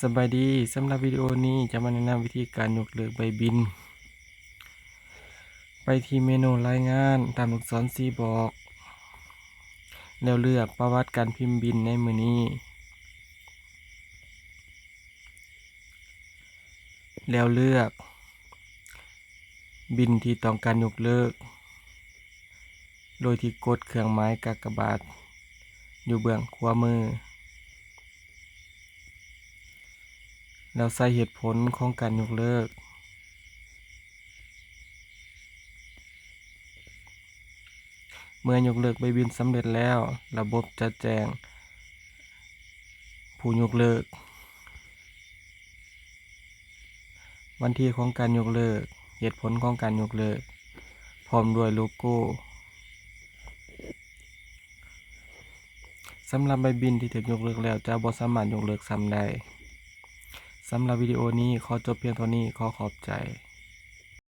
ສະບາຍດີ, ສຳລັບວິດີໂອນີ້ຈະມາແນະນຳວິທີການຍົກເລີກໃບບິນ. ໄປທີ່ເມນູລາຍງານຕາມລູກສອນຊີ້ບອກ ແລ້ວເລືອກປະຫວັດການພິມບິນໃນມື້ນີ້ ແລ້ວເລືອກບິນທີ່ຕ້ອງການຍົກເລີກ ໂດຍທີ່ກົດເຄື່ອງໝາຍກາກະບາດຢູ່ເບື້ອງຂວາມື ແລ້ວໃສ່ເຫດຜົນຂອງການຍົກເລີກ. ເມື່ອຍົກເລີກໃບບິນສຳເລັດແລ້ວ, ລະບົບຈະແຈ້ງຜູ້ຍົກເລີກ, ວັນທີຂອງການຍົກເລີກ, ເຫດຜົນຂອງການຍົກເລີກ ພ້ອມດ້ວຍໂລໂກ້. ສຳລັບໃບບິນທີ່ຖືກຍົກເລີກແລ້ວ ຈະບໍ່ສາມາດຍົກເລີກຊ້ຳໄດ້. ສຳລັບວິດີໂອນີ້ຂໍຈົບພຽງເທົ່ານີ້. ຂໍຂອບໃຈ.